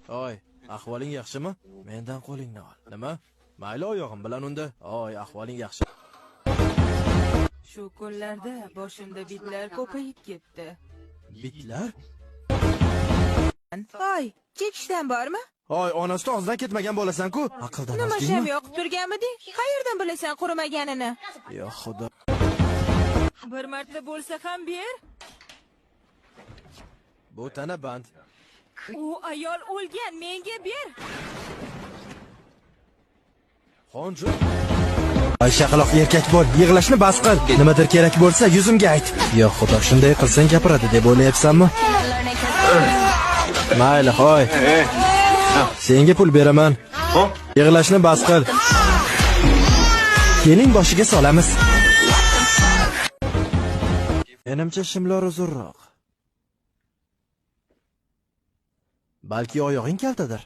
Oy, ahvoling yaxshimi? Mendan qo'lingni ol. Nima? Mayli oyog'im bilan unda. Oy, ahvoling yaxshi. Shu kunlarda boshimda bitlar ko'payib ketdi. Bitlar? Hoy, chekishdan bormi? Oy, onasi og'zidan ketmagan bo'lasan-ku. Aqldan Nima sham ozdingmi? yoqib turganmiding? Qayerdan bilasan qurimaganini? Yo xudo. Bir marta bo'lsa ham ber. Bu tana band. U ayol o'lgan, menga ber. Xonju. Ay shaqaloq erkak bo'l, yig'lashni bas qil. Nimadir kerak bo'lsa yuzimga ayt. Yo xudo, shunday qilsang gapiradi deb o'ylayapsanmi? Mayli, hoy. Senga pul beraman. Yig'lashni bas qil. Keling boshiga solamiz. Menimcha shimlar uzunroq. Balki oyog'ing kaltadir.